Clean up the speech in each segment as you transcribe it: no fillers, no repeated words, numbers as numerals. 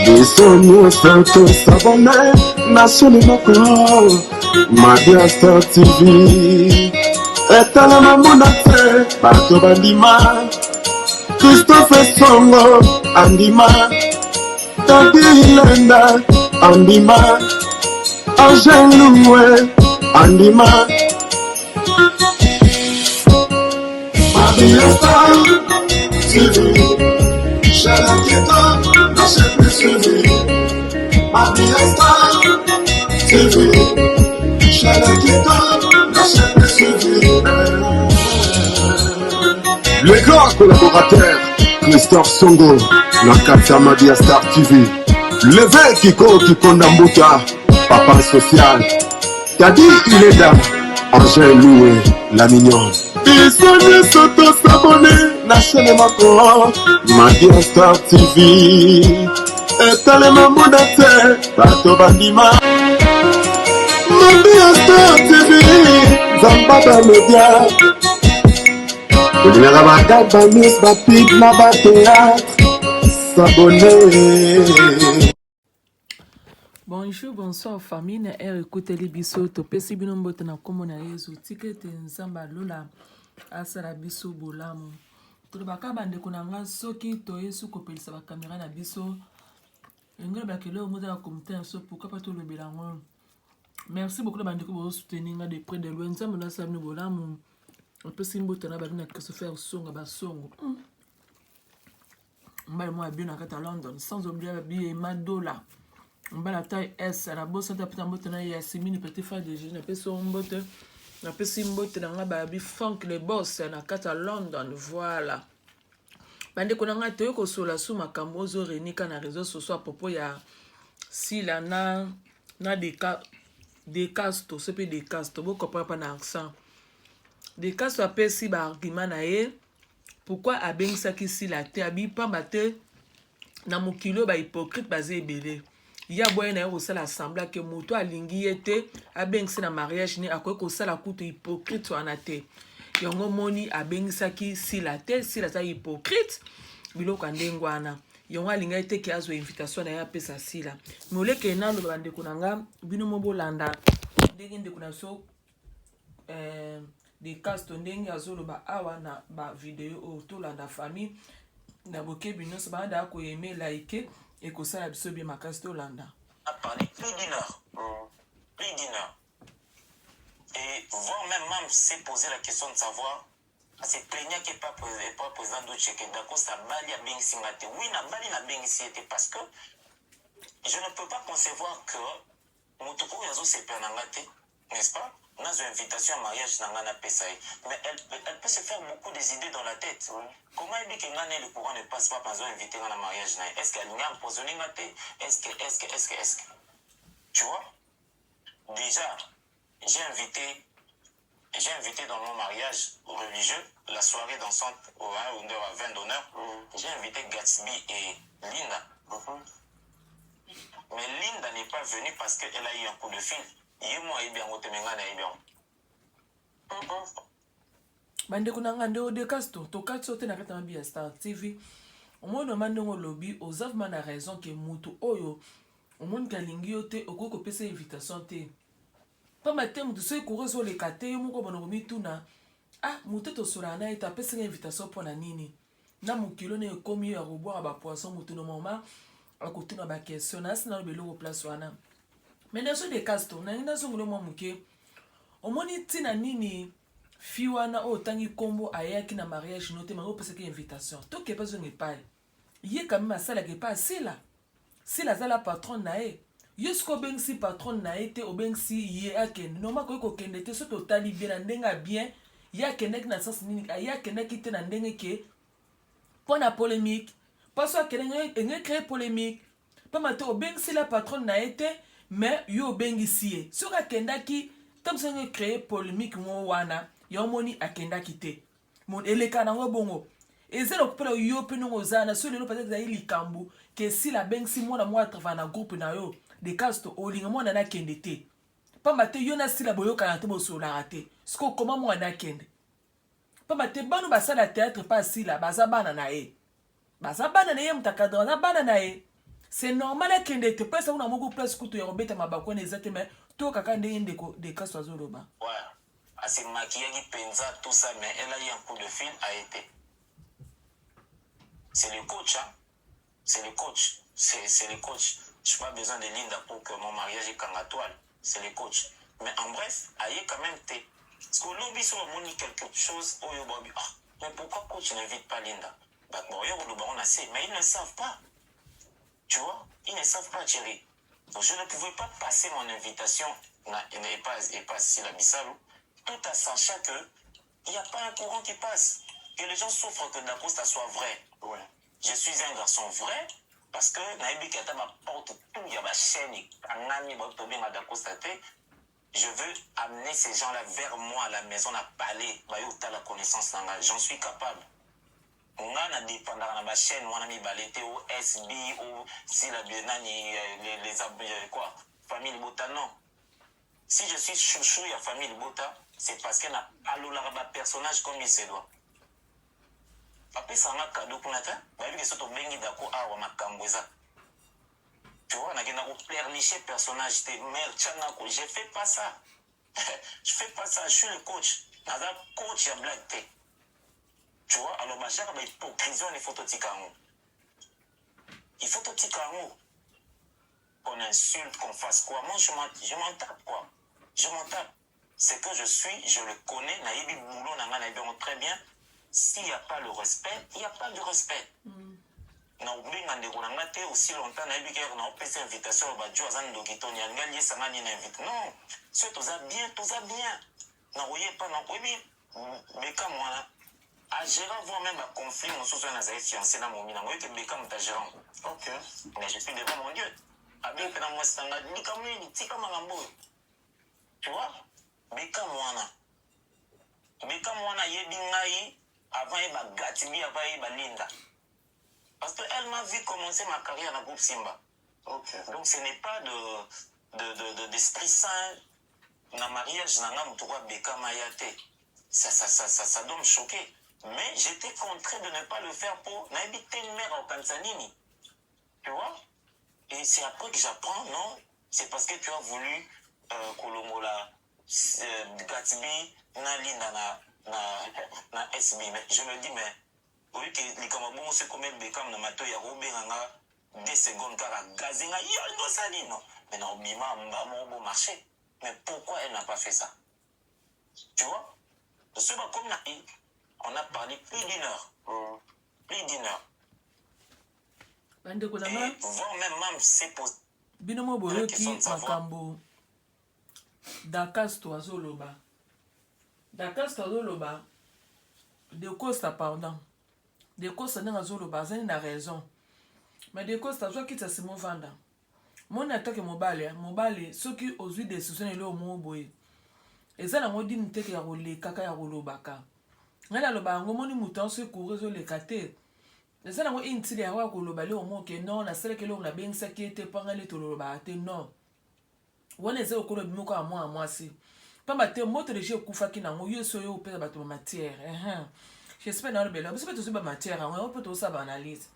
Biso nyonso tosabone na chaine moko Madia Star TV etalama mona te bato bandima Christophe Songo andima Tadi Ilenda andima Angel Luwe andima Madia Star TV chaîne kitoko na chaîne plus suivie Madia Star TV chaîne kitoko na chaîne plus suivie. Le grand collaborateur Christophe Songo na kati ya Madia Star TV Leve Kiko Kikonda Mbuta Papa Social Tadi Ileda Angèle Loué La Mignonne. Biso nyonso tosabone na chaîne moko Madia Star TV etalema mona te bato bandima Madia Star TV Nzamba ba media olingaka bagag ba news ba pub na ba théâtre s'abonner. Bonjour, bonsoir famille na heure ekuteli biso topesi bino mbote na nkombo na Yesu. Tika ete Nzambe alola asala biso bolamu. Tolobaka bandeko na nga soki toyesu kopelisa bakamera na biso elingi olobaka eloko ngo eza na komite na biso pourquoi pas tolobela yango. Merci beaucoup na bandeko bozo soutenir nga de près de loin. Nzambe asala bino bolamu. Opesi mbote na babi na Christopher Songa basongo. Mbala mwa bio na kati ya London sans oublier babi Madola. Mbala taille S na bosa ta pita mbote na Yasimini petit frère de Jésus na pesi mbote. Na pesi mbote na nga babi Frank le boss na kati ya London. Voilà. Bandeko na nga toyei kosola su makambo ozo renika na réseaux sociaux à propos ya Sila na na Deka Decasto so pe Decasto bo comprendre pas na accent. Decasto apesi ba argument na ye pourquoi abengisaki Sila te abi pamba te na mokili oyo ba hypocrite baza ebele. Ye aboyi na ye kosala semblant ke moto alingi ye te abengisi na mariage ne akoki kosala kutu hypocrite wana te. Yango moni abengisaki Sila te, Sila aza hypocrite biloko ya ndenge wana. Yango alingaki te ke azwa invitation na ye apesa Sila. Mais oleke naloba bandeko na nga bino mo bolanda ndenge ndeko na biso de Castro ndenge azoloba awa na ba video oyo tolanda famille na bokebi nyonso banda koyeme like ekosala biso bien makasi tolanda. A parlé plus d'une heure. Plus d'une heure. Et voire même Mam s'est posé la question de savoir, se plaignait que pas pas président Douche que Dacosta abali abengisi nga te. Oui, nabali nabengisi ye te parce que je ne peux pas concevoir que moto oyo azosepela na nga te, n'est-ce pas? Nazwa invitation ya mariage na nga napesa ye. Mais elle peut se faire beaucoup des idées dans la tête. Comment yebi ke nga na ye le courant ne passe pas parce invité nga na mariage na ye? Est-ce que alingi empoisonner nga te? Est-ce que, est-ce que, est-ce que, est-ce que? Tu vois? Déjà, j'ai invité dans mon mariage religieux, la soirée dansante au à 20 d'honneur, j'ai invité Gatsby et Linda. Mais Linda n'est pas venue parce qu'elle a eu un coup de fil. Ye moi bien nga na bien. Bandeko na nga, ndeko de Castro tokati yo te na kati ya mabi ya Star TV. Omoni oma ndenge olobi, oza vraiment na raison ke mutu oyo omoni ke alingi yo te okoki kopesa invitation te, pamba te mutu soki courant ezoleka te yo moko bona komituna: ah, mutu tosolaka na ye te apesinga invitation mpo na nini? Na mokili oyo ekomi ya kobwaka bapoisson, mutu normalement akotuna baquestion na asi naloba eloko place wana. Mais nazo de Castro nangi nazongela mwa moke. Omoni ntina nini fi wana oyo otangi nkombo ayaki na mariage no te mango opesaki invitation? Tokepe azonga epai ye quand même asalaka epai asila Sila aza la patronne na ye. Yo soki obengisi patronne na ye te, obengisi ye akende, normal akoki kokende te. Soki otali bien na ndenge ya bien, ye akendaki na sens nini? Ye akendaki te na ndenge ke mpo na polémique, mpo so akendaki enge créer polémique, pamba te obengisi la patronne na ye te. Mais yo obengisi ye, soki akendaki ntango mosusu enge créer polémique mo wana ya omoni akendaki te. Eleka nango bongo eza lokopela yo mpe ndenge oza na so lelo. Peut-être ezali likambo ke Sila abengisi mwana moko atravaille na groupe na yo de Casto, olinga mwana na akende te, pamba te yo na Sila boyokana te, bosololaka te. Sikoyo koma mwana akende. Pamba te bana basala théâtre pa Sila baza bana na ye. Baza bana na ye moto akadre baza bana na ye. C'est normal akende te place kuna moko place kutu ya kobeta mabaku wana eza te mais to kaka ndenge ndeko Dekaso azoloba. Ouais. Ase maquillaki penza tout ça mais elle a eu un coup de fil a été. C'est le coach hein. C'est le coach. C'est le coach. Je n'ai pas besoin de Linda pour que mon mariage est toile. C'est le coach. Mais en bref, aye quand même te. Parce que lobi so amoni quelque chose oyo babi ah mais pourquoi coach n'invite pas Linda? Bah bon, yo on a mais ils ne savent pas. Tu vois, ils ne savent pas Thierry. Donc je ne pouvais pas passer mon invitation et pas et pas Sila Bisalu tout en sachant que il n'y a pas un courant qui passe. Que les gens souffrent que Dacosta soit vrai. Ouais. Je suis un garçon vrai parce que nayebi ke ata baporte tout ya bachaîne ekangami baoki tobenga Dacosta te. Je veux amener ces gens-là vers moi à la maison na palais bayo otala connaissance na ngai, j'en suis capable. Nga na dépendaka na bachaîne wana mibale te o SB o Sila nani les quoi famille Libota. Non, si je suis chouchou ya famille Libota, c'est parce que na alolaka bapersonnage comme il se doit. Bapesanga cadeau kuna te, bayebi ke so tobengi Dako awa makambo eza. Tu vois, nakenda kopleurnicher personnage te, mare tiangako, je fais pas ça, je fais pas ça. Je suis le coach, naza coach ya blague te, tu vois. Alors bajaka bahypocrisie wana, il faut totika yango, il faut totika yango. Qu'on insulte, qu'on fasse quoi, moi je m'en tape quoi, je m'en tape. Ce que je suis, je le connais, nayebi boulot na ngai, nayebi yango très bien. S'il n'y a pas le respect, il n'y a pas de respect. Na obenga ndeko na nga te aussi longtemps nayebi kaka na opesa invitation oyo bajo aza ndoki toni alingi aliesanga nini na invite. Non, soki toza bien, toza bien. Na koyepa na oyebi Beka mwana agéra, voire même baconflit mosusu oyo nazali fiancé na momi nango oyoke Beka moto agéra ngo. Mais je suis devant mon Dieu, abengi mpe na mwasi na nga likambo nini, tika makambo oyo, tu vois. Beka mwana, Beka mwana ayebi ngai avant yeba Gatibi, avant yeba Linda, parce que elle m'a vu commencer ma carrière na groupe Simba. Donc ce n'est pas de d'esprit saint na mariage na nga moto kwa Beka maya te. Ça doit me choquer, mais j'étais contraint de ne pas le faire pour nayebi te mère okanisa nini, tu vois. Et c'est après que j'apprends, non, c'est parce que tu as voulu kolongola Gatibi na Linda na SB. Mais je me dis, mais oyi ke likambo bongo soki komi Bekam na matoi ya kobenga nga 2 secondes kaka gaze nga yo olingi osali. Non, mais na obima mba moko bo marché. Mais pourquoi elle n'a pas fait ça, tu vois? Soki bakomi na, on a parlé plus d'une heure, plus d'une heure. Bandeko na nga, voire même mam s'est posé bino mo boyoki makambo Dakasto azoloba. Dakasto azoloba, Decosta, pardon, Decosta ndenge azoloba azali na raison. Mais Decosta azwaki ti nsima ovanda moni atake mobali. Mobali soki ozwi décision na eloko moko boye, eza nango dini teke ya kolekaka ya kolobaka. Ngai naloba yango, moni moto yango soki courant ezoleka te, eza nango inutile yango ya koloba eloko moko ke non, nasalaki eloko, nabengisaki ye te mpo ngai nde tolobaka te. Non, wana eza lokola bimoko ya mwana mwasi, pamba te moto deja ekufaki nango. Yo so oyo opesa bato bamatière, j'espère na olobela biso mpe tozwi bamatière yango, yango mpe tozosala baanalyse.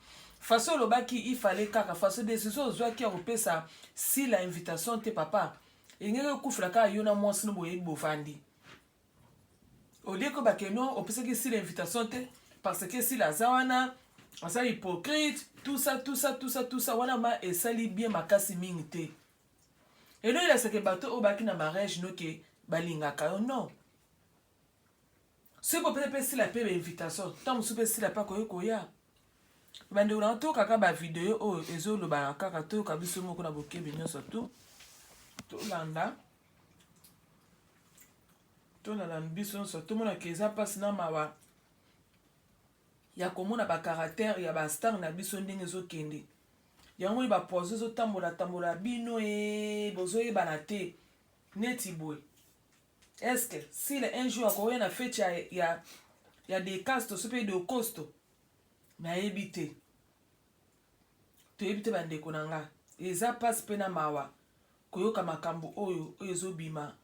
Façon olobaki, il fallait kaka façon décision ozwaki ya kopesa Sila invitation te, papa, elingaki ekufela kaka yo na mwasi no boyebi bovandi olie ko bakeno opesaki Sila invitation te parce que Sila aza wana, aza hypocrite, tout ça, tout ça, tout ça, tout ça. Wana ma esali bien makasi mingi te. Elo elasaka bato oyo baki na mariage noke balingaka yo. Non, soki popesa mpe Sila mpe bainvitation, ntango mosusu mpe Sila mpe akoki koya. Bandeko na, toyokaka bavideo oyo ezolobaka kaka, toyoka biso moko na bokebi nyonso tu, tolanda, tolanda biso nyonso, tomonaka eza mpasi na mawa ya komona bacaractère ya bastar na biso ndenge ezokende. Yango oyo bapoison ezotambola tambola bino e bozoyebana te neti boye. Est-ce Sila un jour akoya na fête ya Decasto so mpe Decosto? Nayebi te, toyebi te. Bandeko na nga, eza mpasi mpe na mawa koyoka makambo oyo oyo ezobima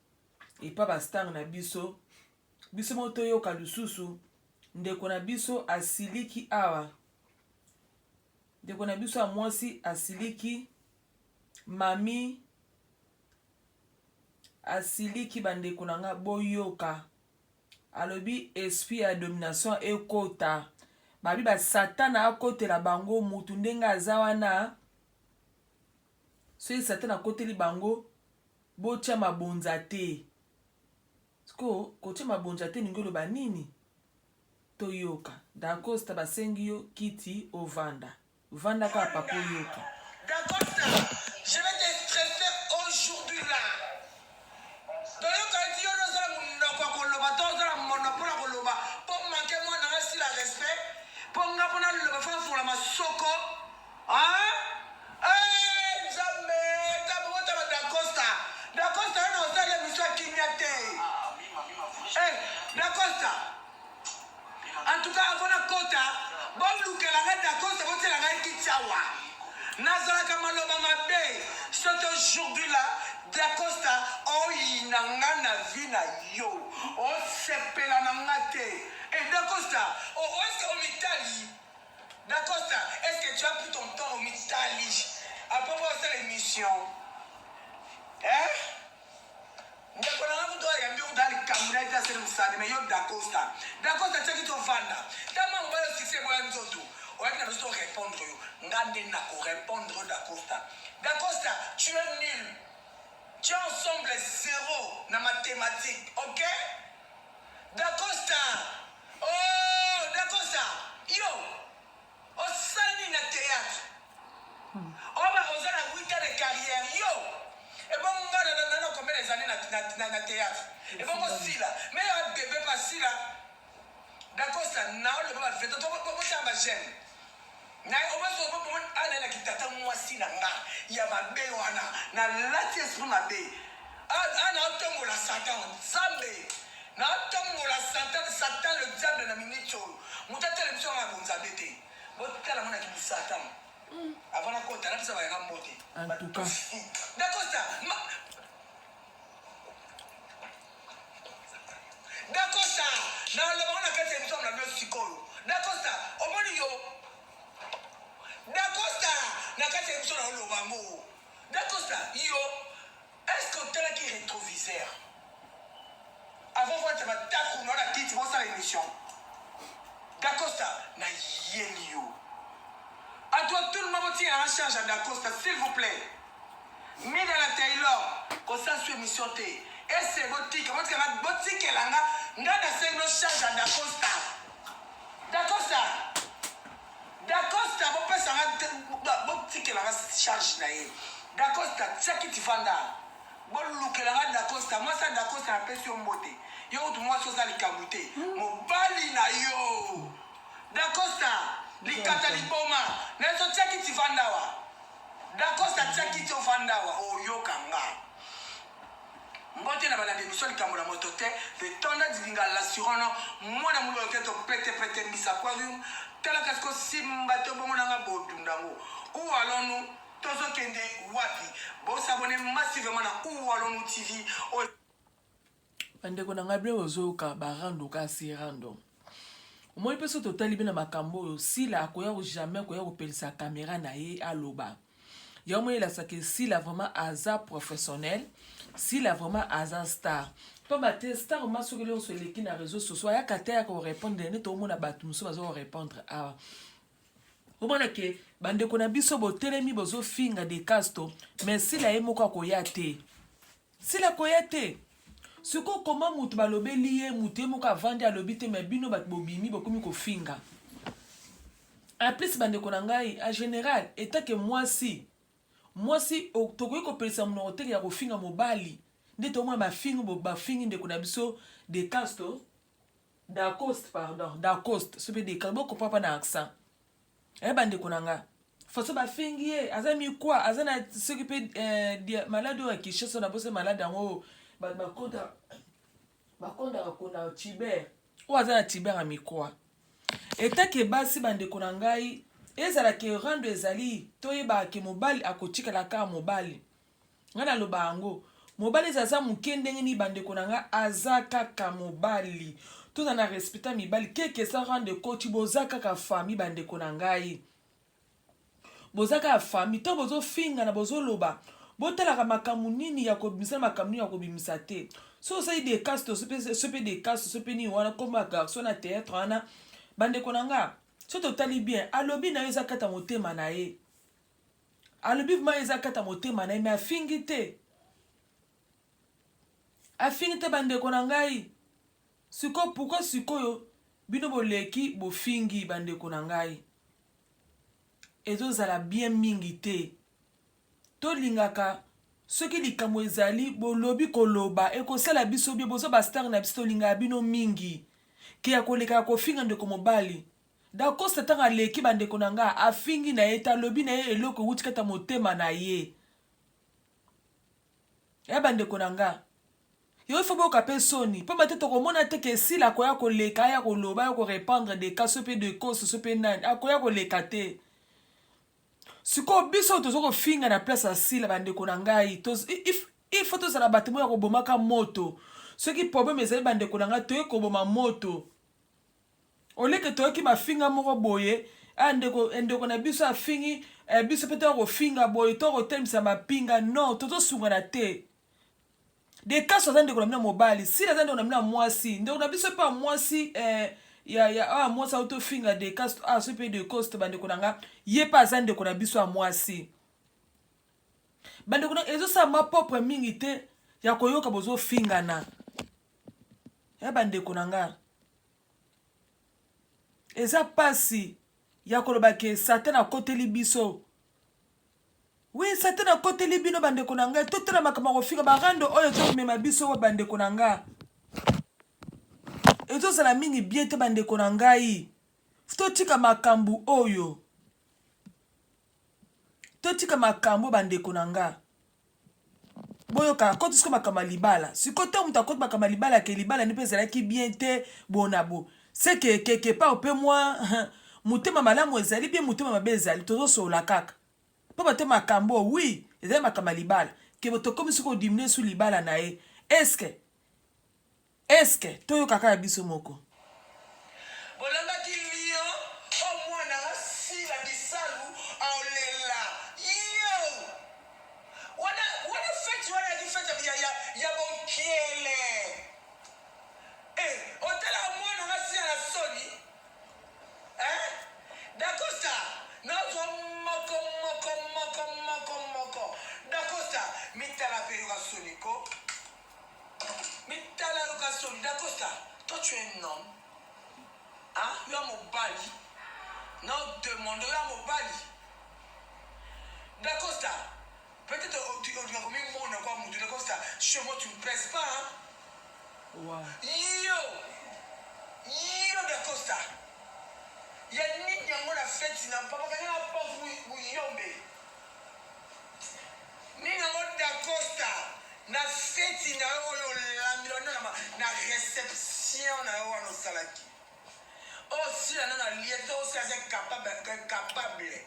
epa bastar na biso. Biso moko toyoka lisusu. Ndeko na biso asiliki awa. Ndeko na biso ya mwasi asiliki mami asiliki bandeko na nga boyoka alobi esprit ya domination ekota babi ba satana akotela bango mutu ndenge aza wana soki satana akoteli bango botia mabonza te sikoyo kotia mabonza te elingi oloba nini Toyoka. Dacosta basengi yo kiti ovanda. Vanda kaka papa oyoka. Dacosta, je vais te stresser aujourd'hui là. Toyoka eti yo nde oza na monoko ya koloba to oza na monopole ya koloba mpo manke mwana nga sila respect mpo nga mpo naloba fo afungola masoko ah? Eh, Nzambe nzambe botala Dacosta Dacosta yo na osali emission ya kimia te eh, Dacosta En tout cas avant nakota bolukela ngai dacosta botiela ngai kiti awa nazalaka maloba mabe cet aujourd'hui là dacosta oyina nga na vie na yo osepela na nga te e dacosta oh, est-ce que omitali dacosta est-ce que tu as pris ton temps omitali après osala émission eh? Ndeko na nga kutu ayambi yo kutu likambo na ye te asali mosala mais yo Dacosta Dacosta tiaki tovanda tama mobali yo succès eboya nzoto oyaki na biso to répondre yo nga nde nako répondre yo Dacosta Dacosta tu es nul tu es ensemble zero na mathématique ok Dacosta oh Dacosta yo Osala nini na theatre? Oba oza na 8 ans de carrière yo ebongo nga na na na combien des années na na na theatre? Ebongo sila mais ya bebe pa sila Dacosta na oloba ba verite to botanga ba j'aime na obaso ana na kitata mwasi na nga ya mabe wana na lati esprit mabe ana otombola satan nzambe Na tombola satan satan le diable na minute oyo moto atala biso nga bonzambe te botala ngo na kibu satan avant na kota napesa bayanga mbote En tout cas. Dacosta ma... Dacosta naloba ngo na kati ya emission na bino sikoyo Dacosta omoni yo Dacosta na kati ya emission na oloba ngo Dacosta yo Est ce que otalaki retroviseur avant voiture bataku na na kiti bosala émission Dacosta na yeli yo à toi tout le monde botia en charge ya Dacosta s'il vous plaît Mida na Taylor kosala su émission te ese botika botika botikela nga nga nasengi no charge ya Dacosta Dacosta Dacosta bopesa nga botikela nga charge na ye Dacosta tia kiti vanda bolukela nga Dacosta mwasi ya Dacosta napesi yo mbote yo kutu mwasi oza likambo te mobali na yo Dacosta likata liboma na yo tia kiti vanda wa Dacosta tia kiti ovanda wa oyoka nga Mbote na balandi emission likambo na moto te de tonda dibinga l'assurant mwana muluba loketo pete pete mbisa aquarium tala kasi ko simba to bongo nanga bodunda ngo où allons-nous tozo kende wapi bo s'abonner massivement na où allons-nous TV oyo Bandeko na ngai bino bozoyoka ba rando kasi rando omoni mpe soki totali bino na makambo oyo sila akoya ko jamais koya kopelisa kamera na ye aloba yango moni elakisaka sila vraiment aza professionnel sila vraiment aza star pamba te star ma soki nyonso eleki na réseau sociaux ayaka te ayaka korépondre nde toomona bato mosusu baza korépondre awa omona ke bandeko na biso botelemi bozofinga de casto mais sila ye moko akoya te sila akoya te sikoyo koma moto balobeli ye moto ye moko avandi alobi te mais bino bato bobimi bokomi kofinga En plus bandeko na ngai en general etant que mwasi mwasi tokoki kopelisa monoko te ya kofinga mobali nde tomona bafingi bafingi ndeko na biso de casto dacoste pardon dacoste soki de bo comprend pas na accent eh bandeko na nga façon bafingi ye aza mikwa aza na soki mpe eh, malade oyo ya kinshasa na bosa malade yango bato bakota bakondaka kona tiber oyo aza na tiber ya mikwa Etake basi bandeko na ngai ezala ke rando ezali toyebaka ke mobali akotikala kaka mobali ngai naloba yango mobali eza aza moke ndenge nini bandeko na ngai aza kaka mobali. Tozala na respect ya mibali keke sa rende koti boza kaka famille bandeko na ngai. Boza kaka famille to bozofingana bozoloba botalaka makambo nini ya kobimisa na makambo nini ya kobimisa te. So osali dekasto so pe dekasto so pe nini wana kombo ya garçon na théâtre wana bandeko na nga so totali bien alobi na yo eza kata motema na ye. Alobi vraiment eza kata motema na ye mais afingi te. Afingi te bandeko na ngai. Sikoyo pourquoi sikoyo bino boleki bofingi bandeko na ngai. Ezozala bien mingi te. Tolingaka soki likambo ezali bolobi koloba ekosala biso bien boza ba star na biso tolingaka bino mingi ke ya koleka ya kofinga ndeko mobali. Dacosta tango aleki bandeko na nga afingi na ye te alobi na ye eloko ewuti kati ya motema na ye. Ya bandeko na nga yo il faut boyoka pe soni pamba te tokomona te ke Sila akoya koleka aya koloba aya ko repandre des cas soki pe Dacosta soki pe nani akoya koleka te. Sikoyo biso oyo tozo kofinga na place ya Sila bandeko na ngai il faut tozala bato moko ya kobomaka moto soki problème ezali bandeko na ngai toye koboma moto. Oleke toyoki mafinga moko boye ah ndeko eh, ndeko na biso afingi eh, biso pe toya kofinga boye to kotelemisa mapinga non tozosungana te Dekaso aza ndeko na bino ya mobali Sila aza ndeko na bino ya mwasi ndeko na biso pe ya mwasi eh, ya ya ah, mwasi auti ofinga Dekaso ah, soki pe Decoste bandeko na nga ye pe aza ndeko na biso ya mwasi bandeko na ezosala mwa propre mingi te ya koyoka bozofingana ya bandeko na nga Eza pasi ya koloba ke satan akoteli biso. Oui, satan akoteli bino bandeko na ngai. Totala makambo ya kofinga ba rando oyo ezo mema biso wa bandeko na ngai. Ezozala mingi bien te bandeko na ngai. Totika makambo oyo. Totika makambo bandeko na ngai. Boyoka akoti sikoyo makambo ya libala sikoyo ntango moto akoti makambo ya libala ke libala nde mpe ezalaki bien te bona bo se ke quelque part mpe mwa motema malamu ezali bien motema mabe ezali tozosolola kaka mpo bato makambo oyo oui ezali makambo ya libala ke tokomi sikoyo diminuer su libala na ye eske Est-ce toyoka kaka biso moko? Bolandaki lion oyo mwana sila bisalu aolela yo wana wana fete wana yaki fete ya ya ya bokiele eh otalaka mwana nga sila na soni eh dacosta nazwa moko moko moko moko moko dacosta mitala pe yoka soni ko Mitala yoka soni dacosta toi tu es un homme hein yo ya mobali na demande yo ya mobali dacosta peut-être olinga komimona kwa mutu dacosta chez moi tu ne pèses pas hein Wow. yo yo dacosta ya nini yango na feti na papa kanga na pauvre muyombe Nini yango Dacosta na feti na yo oyo olambi wana na reception na yo wana osalaki osila nano alie to osila aza capable incapable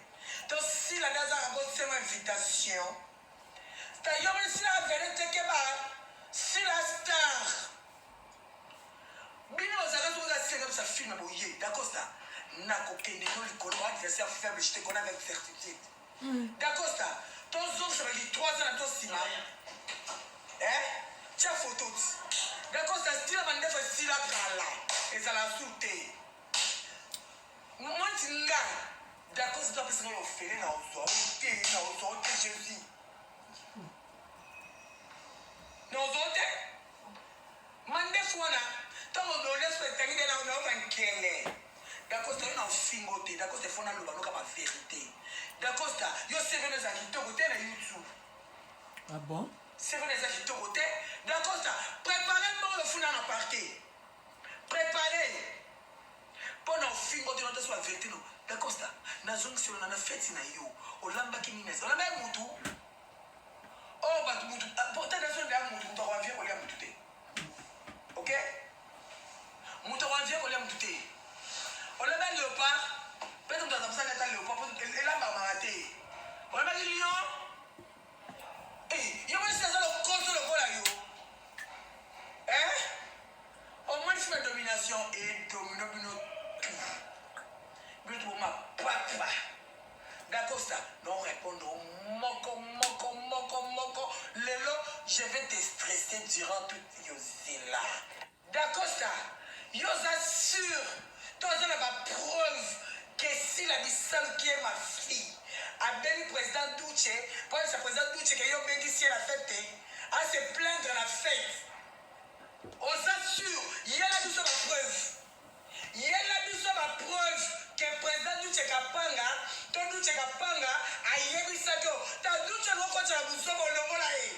to sila nde azaka kosenga invitation ta yo moni sila avene te keba sila star bino bozalaka soki oza senga bisa film boye Dacosta nakokende yo likolo adversaire faible je te connais avec certitude Dacosta tozongisa baki 3 ans na biso sima eh tia photo ti Dacosta stila mandefu esila kala ezala su te mwati nga Dacosta to apesa ngai ofele na ozwa o te na ozwa o te Jesus na ozwa o te Mandefu wana tango doleso etangi nde nayoka nkele. Dacosta yo na ofingo te Dacosta il faut naloba noka ba verite. Dacosta yo CV no eza kitoko te na YouTube. Ah bon? CV no eza kitoko te. Dacosta prepare mbongo lofunda na parquet. Prepare mpo na ofingo te natoso ba verite no. Dacosta nazongisi yo na na feti na yo olambaki nini? Olambaki mutu? Oh batu mutu pourtant nazo nda mutu mutu ako envie kolia mutu te. OK? Mutu ako envie kolia mutu te. Olaba léopard, peut-être mutu azamsa ata léopard po elamba maka te. Olaba lion? Eh, yo mwasi aza lokoso lokola yo. Eh? Omoni film ya domination. Dacosta nao repondre yo moko moko moko moko lelo je vais te stresser durant toute yo zela. Dacosta yo oza sur to oza na ba preuve que sila bisalu qui est ma fille abengi president Doutshe po ayebisa president Doutshe que yo obengisi ye na fete te a se plaindre na fete oza sur yela biso ba preuve yela biso ba preuve que president Doutshe Kapanga to Doutshe Kapanga ayebisaki yo ta Doutshe olingi okotisa na buzoba olongola ye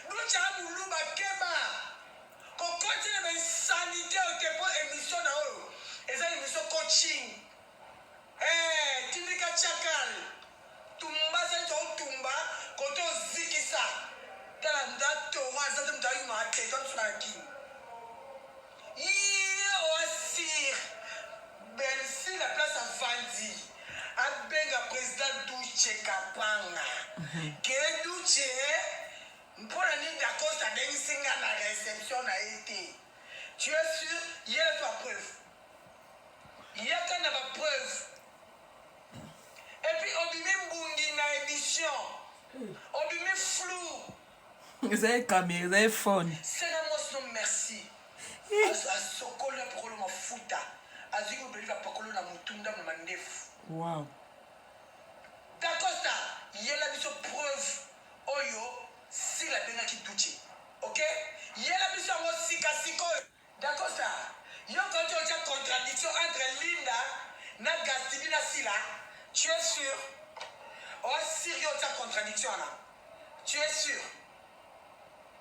Doutshe a muluba keba Kokoti na ba insanite oyo te po emission na oyo eza emission coaching eh tindika chakal tumba sali to tumba kote ozikisa tala nda toro aza te moto ayumaka te to biso na kin ye oasir Belsi na place avandi abenga president Duce Kapanga ke Duce Mpona nini Dacosta abengisi nga na reception na ye te? Tu es sur? Yela biso ba preuve. Yaka na ba preuve. Et puis obimi mbungi na emission. Obimi flou. Ezali camera, ezali phone. Senga mwasi no merci. Asokoli apokolo mafuta. Azwi obeli apakolo na mutu ndambo na mandefu. Wow. Dacosta yela biso preuve Oyo sila abengaki doutshe ok yela biso yango sika sikoyo. Dacosta yo okoki otia contradiction entre Linda na Gastibi na Sila tu es sur? Oa sur yo otia contradiction wana tu es sur?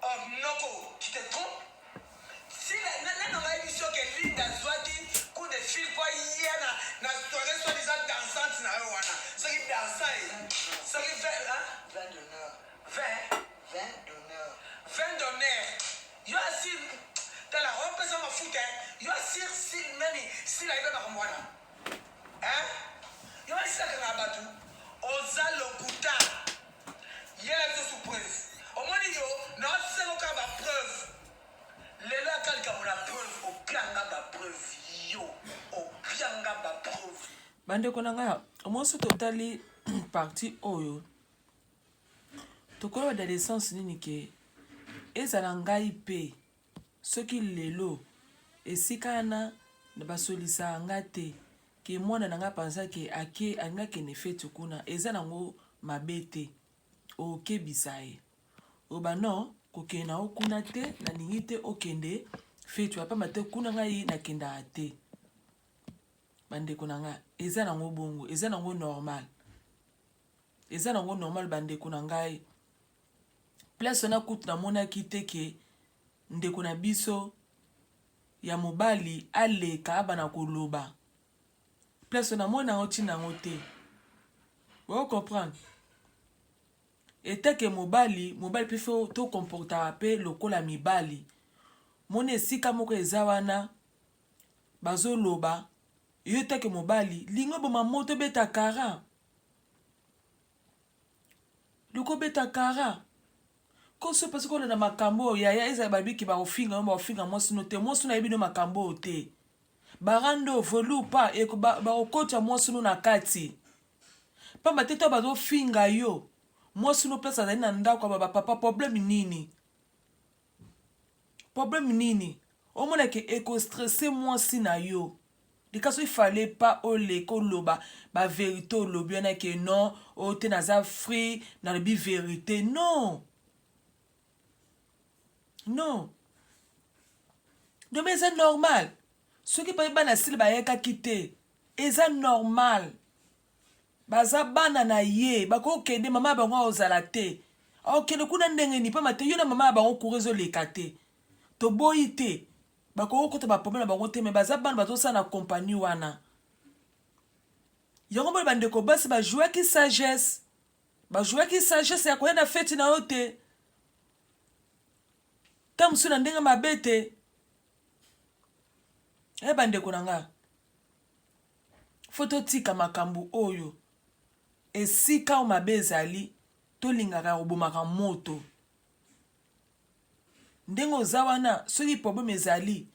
Oh noko tu te trompes Sila nani anga ayebisi yo ke Linda azuaki coup de fil po aya na na soiree soit disant dansante na yo wana soki dansant e soki 20 hein 20 d'honneur 20 20 d'honneur 20 d'honneur yo asi tala opesa mafuta hein yo asir si nani sila ayebi makambo wana hein yo asi akangaka bato oza lokuta yela biso su preuve omoni yo na osengo kaka ba preuve Lelo ata likambo na preuve opianga ba preuve yo opianga ba preuve. Bandeko na ngai omoni soki totali partie oyo tokoyeba dans le sens nini ke ezala ngai mpe soki lelo esika wana basolisaka ngai te ke mwana na ngai mpenza ke ake alingi akende feti kuna eza nango mabe te okebisa ye. Oloba non kokende na yo kuna te nalingi te okende feti wana pamba te kuna ngai nakendaka te bandeko na ngai eza nango bongo eza nango normal eza nango normal bandeko na ngai place wana kutu namonaki te ke ndeko na biso ya mobali aleka abana koloba place wana namoni yango ntina yango te o comprendre Etant que mobali, mobali pe faut to comportaka pe lokola mibali. Moni esika moko eza wana bazo loba yo etant que mobali linga oboma moto obeta kara. Luka obeta kara. Koso parce que olanda makambo oyo yaya ezala babiki bakofinga yo bakofinga mwasi no te mwasi no ayebi no makambo oyo te. Barando velu ou pas bakokotya mwasi no na kati. Pamba te tango bazo finga yo mwasi no place azali na ndako aba ba papa problème nini? Problème nini? Omona ke eko stresse mwasi na yo. Likaso il fallait pas oleka oloba ba verite olobi wana ke non oyo te naza free nalobi verite non. Non. Donc eza normal. Soki pe bana sila bayekaki te eza normal. Baza bana na ye bako kende mama ya bango akozala te akokende kuna ndenge nini pamba te yo na mama ya bango courant ezoleka te toboyi te bakoki kokota ba problème na bango te mais baza bana bazosala na compagnie wana yango mona bandeko basi bajouaki sagesse bajouaki sagesse ya koya na feti na yo te ta mosusu na ndenge mabe te e bandeko na nga Faut totika makambu oyo esika oyo mabe ezali tolingaka ya kobomaka moto ndenge oza wana soki problème ezali.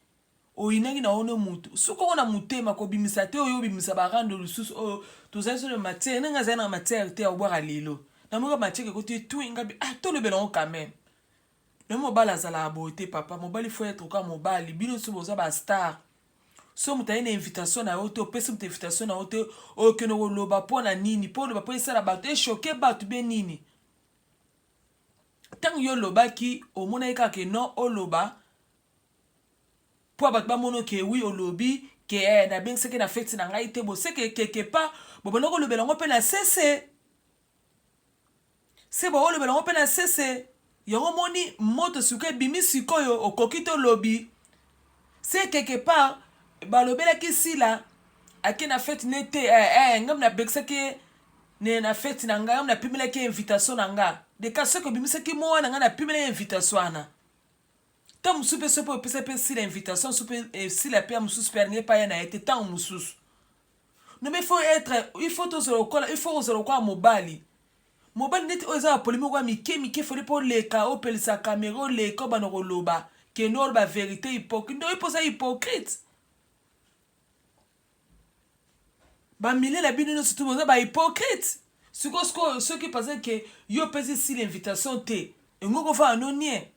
Oyinaki na yo nde mutu. Soki oko na motema kobimisa te oyo obimisa ba rando lisusu oyo tozali so na matière ndenge azali na matière te ya kobwaka lelo. Namoki matière ekoti tui ngabi ah tolobela yango quand même. Mais mobali azalaka boye te papa, mobali faut être kaka mobali. Bino so boza ba star. So moto aye na invitation na yo te, opesi moto invitation na yo te, okende koloba mpo na nini? Mpo oloba mpo esala bato, echoke bato be nini? Ntango yo olobaki, omonaki kaka ke non oloba mpo bato bamona ke oui olobi ke eh, nabengisaki na feti na ngai te, boseke quelque part bobanda kolobela yango mpe na sese. Se baolobela yango mpe na sese. Yango omoni moto sikoyo ebimi sikoyo okoki to lobi. Se quelque part balobelaki Sila ake na fete ne te eh, eh, ngai nabekisaki ye ne na fete na ngai, ngai napimelaki ye invitation na nga. Deka soki obimisaki mo wana ngai napimelaki ye invitation wana. Ntango mosusu mpe soki opesa mpe Sila invitation mosusu mpe eh, Sila mpe ya mosusu mpe alingi epai ya na ye te ntango mosusu. Non mais il faut être, il faut tozala lokola, il faut kozala lokola mobali. Mobali neti oyo eza ba polemique oyo mike mike fallait po oleka opelisa camera oleka obanda koloba kende oloba verite hypocrite nde oyebi oza hypocrite. Ba milieu na bino nyonso tu boza ba hypocrite. Sikoyo sikoyo soki par exemple ke yo opesi sila invitation te engo kofanda no nie.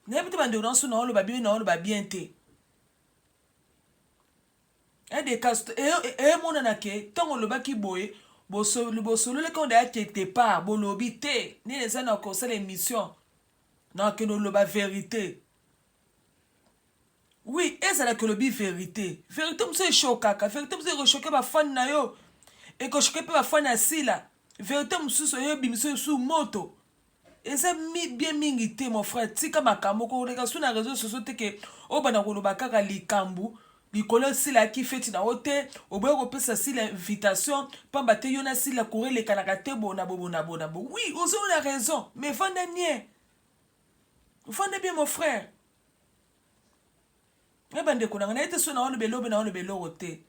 Nayebi te bandeko na nso na oloba bien na oloba bien te. Emonana ke ntango olobaki boye bosololaki yango deja quelque part bolobi te nini eza na kosala émission na okende oloba verité oui ezalaki olobi verité verité mosusu eshokaka verité mosusu ekoshoke bafani na yo ekoshoke mpe bafani ya sila verité mosusu oyo ebimisa yo moto Eza mi bien mingi te mon frère tika makambo koleka su na reseau sociaux te ke obanda koloba kaka likambu likolo sila ayaki feti na yo te oboyi kopesa sila invitation pamba te yo na sila courant elekanaka te bona bo bona bona bo oui oza na raison mais vanda nie vanda bien mon frère Nga ba ndeko na nga naye te so na oloba elobe na oloba eloko te.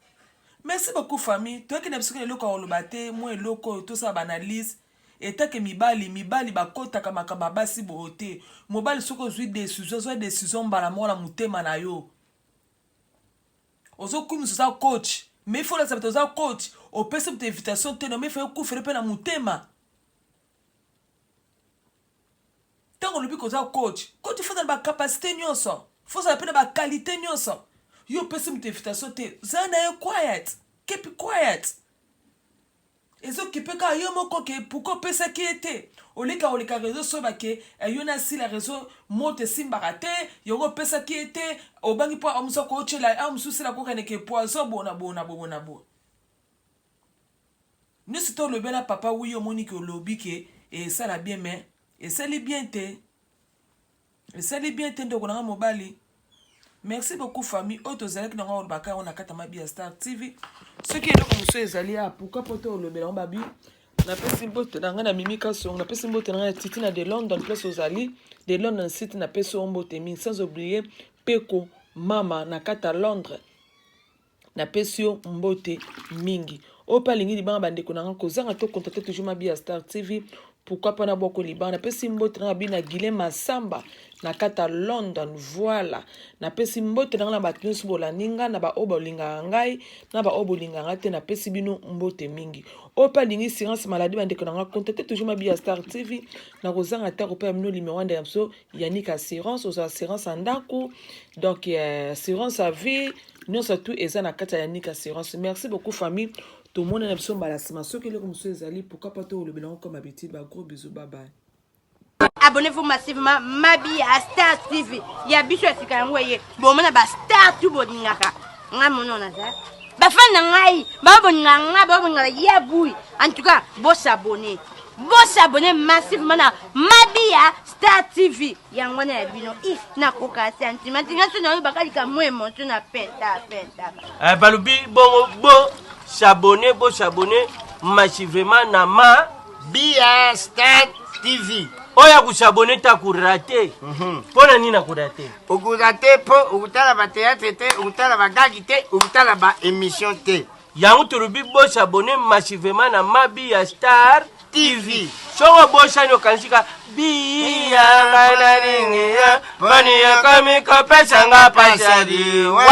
Merci beaucoup famille. Toyaki na biso kaka eloko ya koloba te, mwa eloko oyo tosala ba analyse. Etake mibali, mibali bakotaka makambo ya basi boyo te. Mobali soki ozwi decision, zwa decision mbala moko na motema na yo. Ozokumisa oza coach, mais il faut olakisa bato oza coach, opesi moto invitation te, non mais il faut ekufela mpe na motema. Ntango olobi koza coach, coach faut ozala na ba capacité nyonso, faut ozala mpe na ba qualité nyonso. Yo opesi moto invitation te, zala na ye quiet, keep quiet. Ezokipe kaka yo moko ke pourquoi opesaki ye te. Oleka koleka réseau soba ke eh, yo na sila réseau moto esimbaka te, yango opesaki ye te, obangi mpo amusu akotyela amusu sila kokende ke poison bona bona bona bona. Nioso to lobela papa oui omoni ke olobi ke esala bien mais esali bien te esali bien te ndeko nanga mobali merci beaucoup famille oyo tozalaki nango olobaka yango na kati ya mabi ya star tv soki eloko mosusu ezali ya pourquoi po to olobela yango babi napesi mbote na ngai na mimi kasongo napesi mbote na ngai na titina de london place ozali de london city napesi yo mbote mingi sans oublier peko mama na kati ya londres Napesi yo mbote mingi. Oyo pe alingi libanga ba ndeko na nga kozanga to contacter toujours Mabiya Star TV. Pourquoi pas na bwako libanga. Napesi mbote na nga bina Guilain Masamba na kata London. Voilà. Napesi mbote na nga na bato nyonso bolandi nga na ba oyo bolingaka ngai na ba oyo bolingaka ngai te napesi bino mbote mingi. Oyo pe alingi assurance maladie ba ndeko na nga contacter toujours Mabiya Star TV. Nakozanga te kopesa bino numero ya biso Yannick assurance ozwa assurance ya ndako donc euh, assurance ya vie nyonso tout eza na kati ya Yannick assurance. Merci beaucoup famille, tomona na biso mbala nsima soki eloko mosusu ezali pourquoi pas tolobela yango comme habitude. Ba gros bisous, bye bye. Abonnez-vous massivement Mabi à Star TV. Ya biso ya sika yango eye. Bomona ba star tout bolingaka. Nga mono naza. Ba fan na ngai, ba bolingaka nga, ba bolingaka ya bouille. En tout cas, bo s'abonner. Bo s'abonner massivement na Mabi ya Star TV. Yango wana ya bino. Ih, nakoka sentiment. Nga so nayo bakalika mo emotion na penta penta. Eh, balobi bongo bo s'abonner, bo s'abonner massivement na ma Bia Star TV. Oyo akusabone te akurate. Mpo na nini akurate? Okurate mpo okutala ba théâtre te, okutala ba gag te, okutala ba émission te. Yango tolobi bo s'abonner massivement na Mabiya Star TV. Soki obosani okanisi ka biya ngai nalingi ya. Poni ekomi kopesa nga pasi ya liwa.